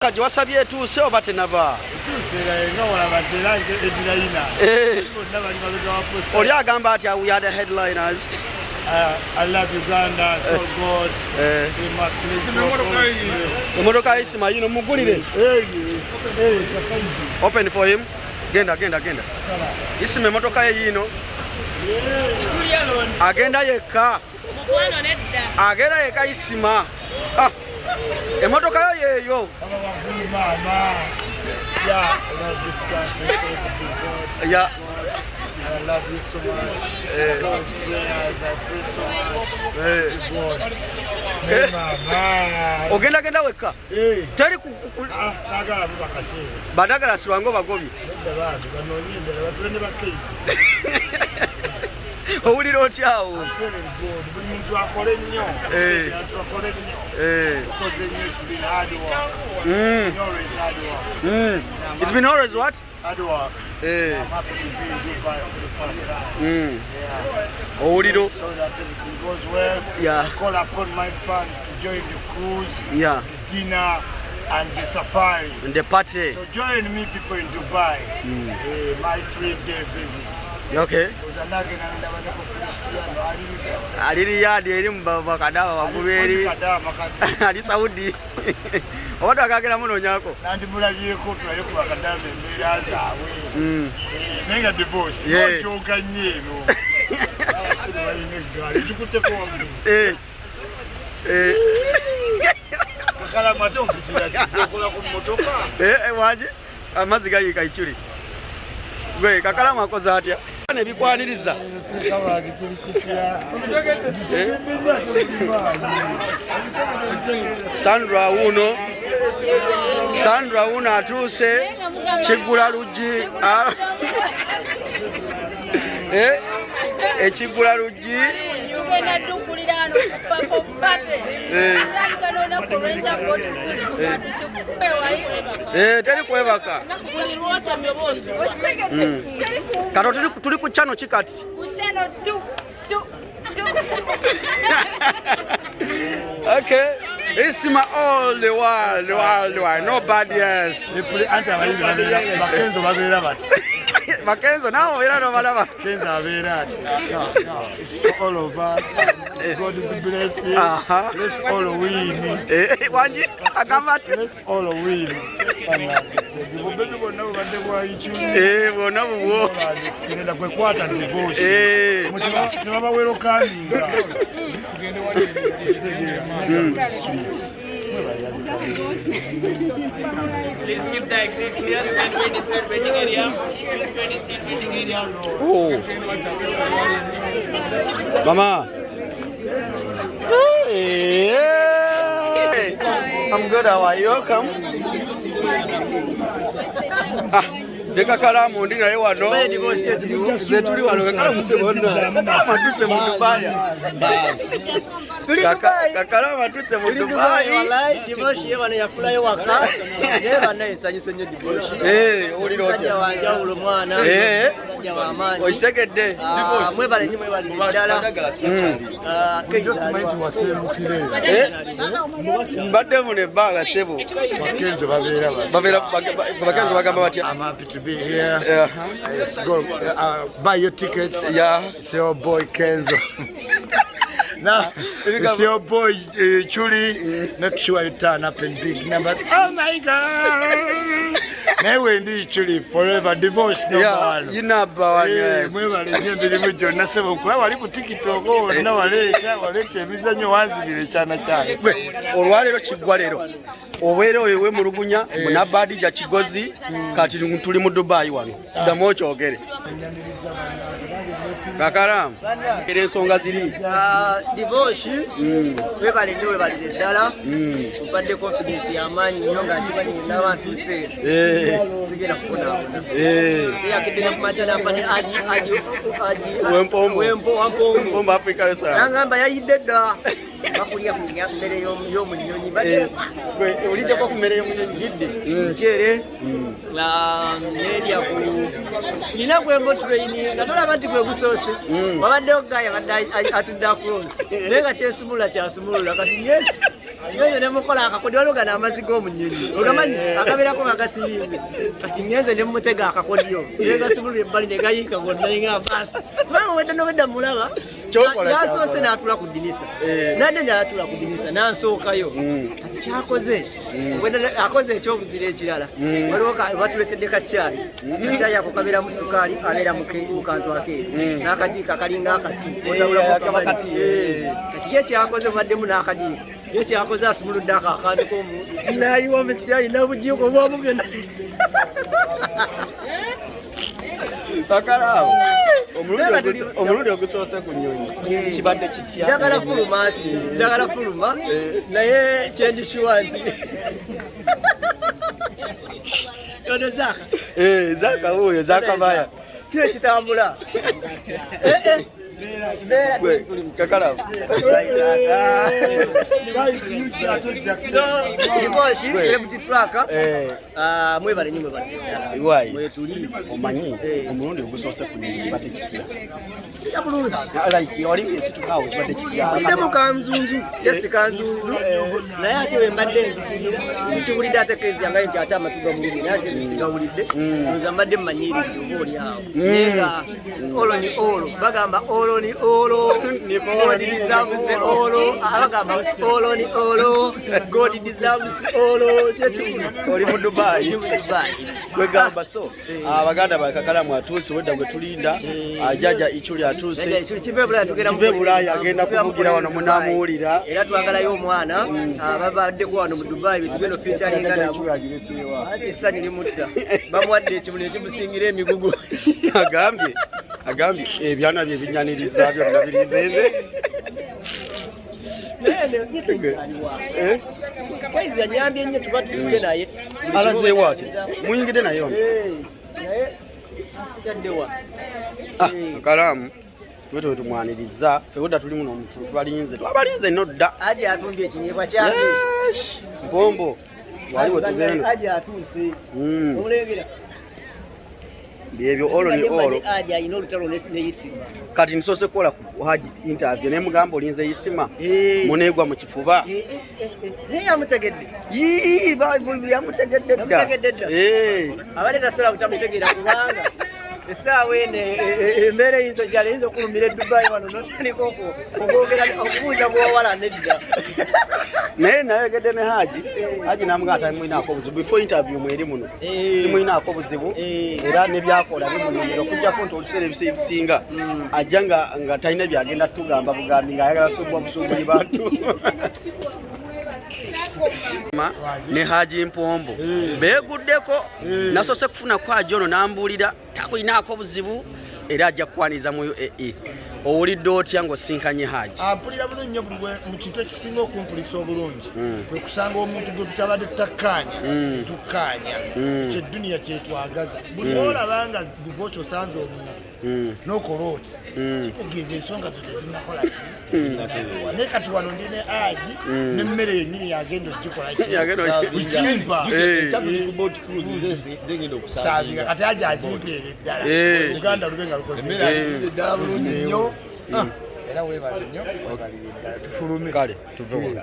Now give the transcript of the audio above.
Gye wasabye etuuse oba tenava? Eh. Oli agamba atya? We are the headliners. I love Uganda, so God. We must live. Emotoka y'Isima yino, mugulire. Open for him. Genda, genda, genda, Isima. Emotoka ye yiino, agenda yekka. Mukwano, nedda. Agenda yekka Isima. Ah, emotoka yo yeeyo. Mama. Yeah, I love this country. So it's a big God. I love you so much. So it's prayers. I pray so much. God. Hey, mama. Ogenda genda wekka? Hey. Teri Ah, saagala buba kaceere. Badagala silwange obagobye. Nedda bantu banoonye endala batule ne bakeizi. Owulira otyawo? Feeling good. Buli muntu akole nnyo. Abantu akole nnyo. Tukoze nnyo. It's been hard work. It's always hard work. It's been always what? Hard work. I'm happy to be in Dubai for the first time. Yeah. Owulira So that everything goes well. I call upon my fans to join the cruise, the dinner, and the safari. And the party. So join me, people in Dubai. My 3-day visit. Ozanage nalaba ne ku Cristiano ali Ali Riyadh eri mu bakadaba waggulu eri. Kadama kati. Ali Saudi oba twakagera munoonyako. Nandimulabyeko, tulabe ku bakadama embeera zaabwe. Naye nga divorce okyoka nnyo eno. Abasiru balina eggaali gikutteko waggulu. Eh. Eh. Kakalamu ate ompitira ki okola ku mmotoka? Eh, waki amazzi gayiika icyuli gwe Kakalamu akoze atya nebikwaniriza? Eh? Sandra wuno, Sandra wuno atuuse kigula luggi. Ah. Eh? Ekigula luggi. Tugenda ddukulira wano kupako bate. Tandika n'olunaku olw'enkya gotukutukube wali. Eh, teri kwebaka. Buli lwotamye oba okitegedde, teri ku Kato tuli ku channel kikati. Ku channel two two two. Okay, Isima all the world, world world, nobody else. Anti abayimbi babeera bakenzo babeera bati. Bakenzo nawe obeera nobalaba. Kenzo abeera ati. No, it's for all of us. It's God's blessing. Let's all win. Eh, wangi agamba ati Let's all win. Bubebi bwonna bubadde bwa Ichuli. Eh, bwonna bubwo. Sigenda kwekwata divorce. Tebaba welcominga. Kitegeera. Sweet. Please keep the exit clear. You can wait inside waiting area. Please wait inside waiting area. Oh. Mama. Hey. I'm good. How are you? Welcome. Ah, leka Kalamu ndi naye wano. Nze tuli wano Kakalamu sebonna. Kakalamu atutse mu Dubai. Tuli Dubai. Kakalamu atutse mu Tuli Dubai, Dubai. wallahi Divoshi ye wano yafulayo waka. Naye bannaye nsanyuse nnyo Divoshi. Eh, owulira Musajja otya? wa njawulo mwana. Musajja wa maanyi. Okitegedde. Ah, mwebale nnyo, mwebale ddala. Ah, Bulijjo simanyi nti waseerukire. Eh? Mbadde muno ebbanga ssebo. Bakenzo babeera bati. Babeera Bakenzo bagamba batya? I'm happy to be here. Let's go. Buy your tickets. It's your boy Kenzo. Now, it's your boy Chuli. Make sure you turn up in big numbers. Oh my God! Naye wendi Chuli forever divorce number one. Yinabba. Eh, mwebale nnyo emirimu gyonna sebo nkulaba wali ku TikTok wonna waleeta waleeta emizannyo wanzibira ekyana kyange. Olwaleero kiggwa leero obeera oyo wemulugunya munabadija Kigozi. Kati tuli mu Dubayi wano, ddamu okyogere Kakalamu era ensonga ziri. Ah, Divoshi, webale nnyo, webalire ddala. Obadde confidence y'amaanyi nnyo nga nkimanyi naba ntuuse sigenda kubonaabona. Yakedde ne kumakya nafa ne aji aji aji Wempombo. Wempo wampombo. Mpombo Africa Restaurant. Nangamba yayidde dda bakulya ku mmere y'omu nnyonyi. Gwe oliddeko ku mmere y'omunyonyi? Lidde muceere nerya ku nina gwembo train nga tolaba nti gwe gusoose wabaddewo gaya badde atudde across naye nga kyesumulula kyasumulula kati yes. Ngenze ne mukola akakodyo, waliwo gano amazzi g'omu nnyonyi ogamanyi agabeerako nga gasirinze. Kati ngenze ne mutega akakodyo, ne gasumulula ebbali ne gayiika gonna, ne nga baasi kubanga obwedda n'obwedda mulaba. Kyokola, yasoose kyakola. N'atula ku ddinisa, nadde n'atula ku ddinisa n'ansookayo. Kati kyakoze obwedda akoze ekyobuzira ekirala. Waliwo batuleetedde kacyayi, kacyayi ako kabeeramu sukaali, abeera mu kantu akeeru n'akajiiko akalinga akati otabulako. Akaba kamanyi. kati, Kati ye kyakoze baddemu n'akajiiko, ye kyakoze asumuludde ako akantu komu nayiwa mu cyayi n'obujiiko bwamu byonna. Kakalaamu, omulundi ogusoose ku nnyonyi kibadde kitya? Njagala fuluma nti njagala fuluma, naye kyendi sure nti ono Zaaka. Zaaka wuuyo, Zaaka baya. Ki ekitambula? Gwe Kakalamu. So Iboshi Celebrity Tracker, mwebale nnyo, mwebale ddala. Why? Mwetuli. Omanyi omulundi ogusoose ku nnyonyi kibadde kitya? Kitya bulungi. Like wali esitukawo, kibadde kitya? Nziddemu kanzunzu, yesi kanzunzu, naye ate we mbadde nzikirira sikiwulidde, ate kezi yangaye nti ate amatu gamulumye, naye ate nze sigawulidde. Nze mbadde mmanyiridde oba oli awo, naye nga olo ni olo bagamba olo ni olo, God deserves all. Bagamba olo ni olo, God deserves all. Kyekikulu. Oli mu Dubai. Ndi mu Dubai. Kwegamba so abaganda ba Kakalamu atuuse, wedda gwe tulinda ajaja Ichuli atuuse. Kive Bulaya, tugenda. Kive Bulaya, agenda kuvugira wano, munamuwulira. Era twagalayo omwana babaddeko wano mu Dubai betugenda ofeaturinga nabo. Anti essanyu limutta, bamuwadde ekimuli ekimusingira emigugu. Agambye ebyana bye binyaniriza byonna birinzeeze. Kaizi yanyambye nnyo, tuba tutudde naye. Alazeewo ati muyingidde naye ono. Naye yaddewa? Ah, Kakalamu twe tumwaniriza ffe, wedda tuli muno omuntu tubalinze, twabalinze nno dda. Aji atumbye ekinyeebwa kyange. Mpombo waliwo, tugenda. Aji atuuse. Omulengera. Byebyo olo ni olo. Aji alina olutalo ne Isima. Kati nsoose kukola ku Haji interview naye mugamba olinze Isima muneegwa mu kifuba. Naye yamutegedde. Yii, yamutegedde dda. Yamutegedde dda. Abadde tasobola butamutegeera kubanga essaawa eno embeera eyinza ojjala, eyinza okulumira e Dubai wano notandika okwogera okubuuza bwowala nedda. Naye nayogedde ne Haji, Haji namugamba tamulinaako buzibu. Before interview mweri muno, simulinaako buzibu, era nebyakola bimunyumira, okujjako nti oluseera ebisinga ajja nga talina byagenda tugamba bugambi, ng'ayagala sumbwa busumbuli bantu. Ne Haji Mpombo beeguddeko, nasoose kufuna ku Haji ono nambuulira takulinaako buzibu era ajja kukwaniriza mu UAE. Owulidde otya ng'osinkanye Haji? Mpulira bulungi nnyo. Buli mu kintu ekisinga okumpulisa obulungi kwe kusanga omuntu gwe tutabadde tutakkaanya, tukkaanya. Ekyo edduniya kyetwagaza. Buli olaba nga divorce osanze omuntu n'okola oti, kitegeeza ensonga zo tezinakola ki. Naye kati wano ndi ne Haji n'emmere yennyini yagenda ogikola ki? Yagenda Kukimpa. Ekyatuli ku boat cruise, nze ngenda Saavinga. okusaavinga. Kati Haji agimpeera eddala. Uganda lube nga lukoze. Emmere agiyidde ddala bulungi nnyo. Era weebale nnyo, weebalire ddala, tufulume. Kale tuve wano.